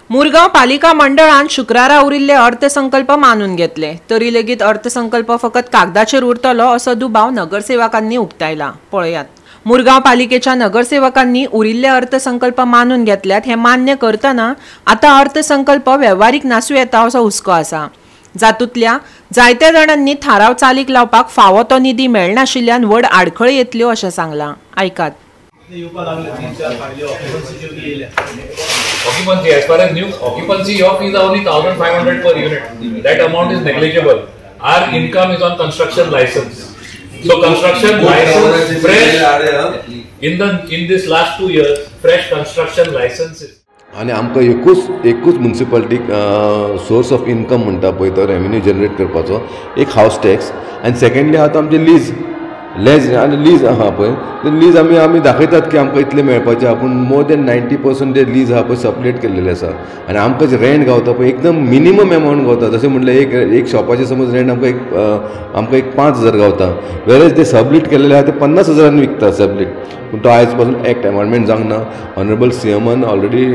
मुरगांव पालिका मंडळान शुक्रारा उरिल्ले अर्थसंकल्प मानून घेतले तरी लेगीत अर्थसंकल्प फकत कागदाचेर उरतलो असो दुबाव नगरसेवकांनी उक्तायला. पळयात, मुरगांव पालिकेच्या नगरसेवकांनी उरिल्ले अर्थसंकल्प मानून घेतल्यात हे मान्य करतना आतां अर्थसंकल्प वेव्हारीक नासूं येता असो हुस्को आसा. जातूंतल्या जायत्या जाणांनी थाराव चालीक लावपाक फावो तो निधी मेळनाशिल्ल्यान व्हड आडखळी येतल्यो अशें सांगलां. आयकात. Occupancy, as far as new occupancy, your fees are only 1,500 per unit. That amount is negligible. Our income is on construction license. So construction license fresh in this last 2 years, fresh construction licenses. आनी आमकां एकूच मुन्सिपालिटीक source of income म्हणटा पळय तो revenue generate करपाचो एक हावस tax आनी secondly आहा तो आमचे लीज लेज आनी लीज आहा पळय ते लीज आमी आमी दाखयतात की आमकां इतलें मेळपाचें आहा पूण मोर दॅन 90% जे लीज आहा पळय सबलेट केल्लेले आसा आनी आमकां जे रेंट गावता पळय एकदम मिनिमम एमावंट गावता. जशें म्हणल्यार एक शॉपाचें समज रेंट आमकां एक 5,000 गावता, वेरेज ते सबलेट केल्लेले आहा ते 50,000 विकता सबलेट. पूण तो आयज पासून एक्ट एमेंडमेंट जावंक ना. ऑनरेबल सी एमान ऑलरेडी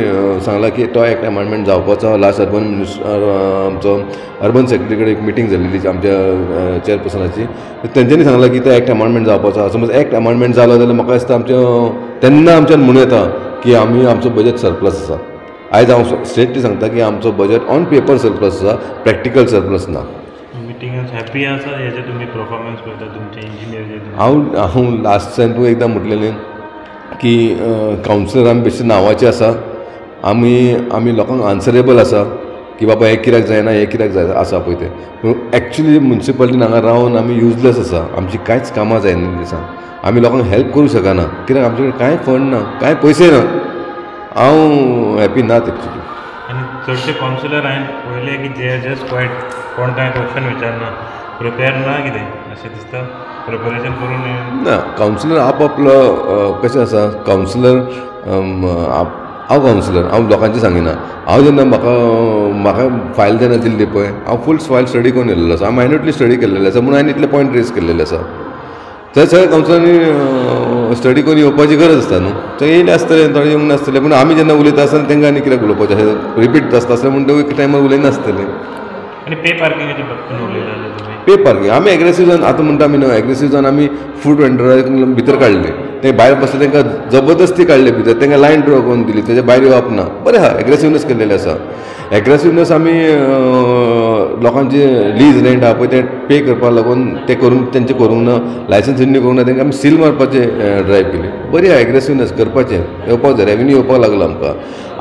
सांगला की तो एक्ट एमेंडमेंट जावपाचो. लास्ट अर्बन मिनिस्टर आमचो अर्बन सेक्रेटरी कडेन एक मिटींग जाल्लेली आमच्या चेअरपर्सनाची, तेंच्यांनी सांगलां की तो एक्ट एमेंडमेंट जावपाचो आसा. समज एक्ट एमेंडमेंट जालो जाल्यार म्हाका दिसता आमचें तेन्ना आमच्यान म्हणूं येता की आमी आमचो बजट सरप्लस आसा. आयज हांव स्ट्रेटली सांगता की आमचो बजट ऑन पेपर सरप्लस आसा, प्रॅक्टिकल सरप्लस ना. हॅपी आसा हेजे तुमी परफॉर्मन्स पळयता तुमचे इंजिनियर? हांव लास्ट टायम तुवें एकदां म्हटलेलें की कावन्सिलर आमी बेश्टे नांवाचे आसा, आमी लोकांक आन्सरेबल आसा की बाबा हें कित्याक जायना, हें कित्याक जाय आसा पळय तें. पूण एक्चुली मुन्सिपालिटीन हांगा रावन आमी युजलेस आसा, आमची कांयच कामां जायना दिसा, आमी लोकांक हेल्प करूं शकना कित्याक आमचे कडेन कांय फंड ना, कांय पयशे ना. हांव हॅपी नात एक्चुली. आनी चडशे कावन्सिलर हांवें पळयले की जे जस्ट क्वायट, कोण कांय क्वेश्चन विचारना, प्रिपेर ना कितें अशें दिसता, प्रिपरेशन करून ना. कावन्सिलर आपआपलो कशें आसा, कावन्सिलर हांव कावन्सिलर, हांव लोकांचें सांगिना. हांव जेन्ना म्हाका फायल जेन्ना दिल्ली पळय हांव फूल फायल स्टडी करून येयल्लो आसा, हांव मायन्युटली स्टडी केल्लेले आसा म्हणून हांवें इतले पॉयंट रेज केल्लेले आसा. थंय सगळे कावन्सिलरांनी स्टडी करून येवपाची गरज आसता न्हू, थंय येयले आसतले, थोडे येवंक नासतले. पूण आमी जेन्ना उलयता आसतना तांकां आनी कित्याक उलोवपाचें अशें रिपीट आसता आसलें म्हणटकीर एक टायमार उलयनासतले. आनी पे पार्किंगाचे बाबतींत उलयताले तुमी? पे पार्किंग आमी एग्रेसीव जावन आतां म्हणटा आमी न्हू, एग्रेसीव जावन आमी फूड वेंडराक भितर काडले, ते भायर बसले तांकां जबरदस्ती काडले भितर, तांकां लायन ड्रॉ करून दिली, तेजे भायर येवप ना. बरें आहा, एग्रेसिवनेस केल्लेले आसा. एग्रेसिवनेस आमी लोकांचे लीज रेंट आहा पळय ते पे करपाक लागून ते करूंक तेंचे करूंक ना, लायसन्स रिन्यू करूंक ना, तांकां आमी सील मारपाचें ड्रायव केली. बरी आहा एग्रेसिवनेस करपाचें, येवपाक जाय, रेवेन्यू येवपाक लागलो आमकां.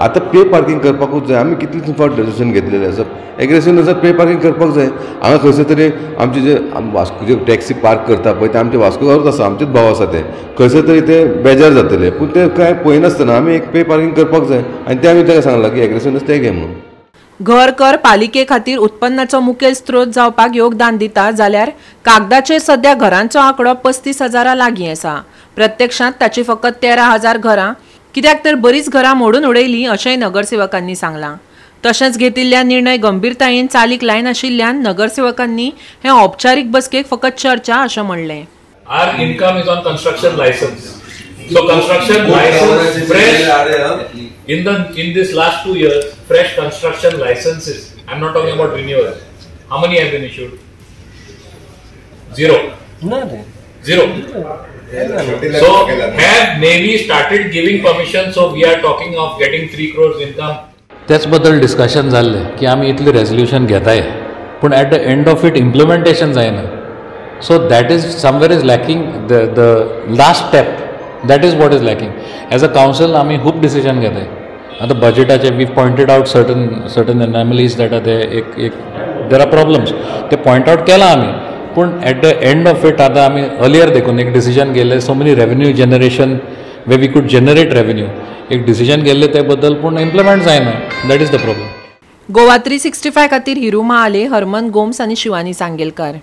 आतां पे पार्किंग करपाकूच जाय. आमी कितले फावट रेजोल्युशन घेतलेलें आसा, एग्रेसिवनेस पे पार्किंग करपाक जाय. हांगा खंयसर तरी आमचे जे वास्को जे टॅक्सी पार्क करता पळय ते आमचे वास्कोकारूच आसा, आमचेच भाव आसा, ते खंयसर तरी ते बेजार जातले, पूण ते कांय पळयनासतना आमी एक पे पार्किंग करपाक जाय. आनी ते आमी ताका सांगलां की एग्रेसिवनेस ते घे म्हणून. घर कर पालिके खातीर उत्पन्नाचो मुखेल स्रोत जावपाक योगदान दिता जाल्यार कागदाचेर सध्या घरांचो आंकडो 35,000 लागीं आसा. प्रत्यक्षांत ताची फकत 13,000 घरां, कित्याक तर बरीच घरां मोडून उडयलीं अशेंय नगरसेवकांनी सांगलां. तशेंच घेतिल्ल्या निर्णय गंभीरतायेन चालीक लायनाशिल्ल्यान नगरसेवकांनी हे औपचारीक बसकेक फकत चर्चा अशें म्हणलें. Our income is on construction license. So construction license fresh in this last 2 years, fresh construction licenses, I'm not talking about renewal. How many have been issued? Zero. Zero. So have Navy started giving permission? So we are talking of getting 3 crores income. त्याच बद्दल discussion जाल्लें की आमी इतलें resolution घेताय पूण at the end of it implementation जायना. So that is somewhere is lacking, the last step, that is what is lacking. As a council आमी खूब डिसिजन घेताय. आतां बजेटाचे we pointed out certain anomalies that are there, एक there are problems, ते point out केला आमी, पूण at the end of it आतां आमी अर्लियर देखून एक decision घेयलें, so many revenue generation way we could generate revenue, एक डिसिजन घेयल्लें ते बद्दल पूण इम्प्लिमेंट जायना, that is the problem. Goa 365 खातीर हिरू महाले, हरमन गोम्स आनी शिवानी सांगेलकार.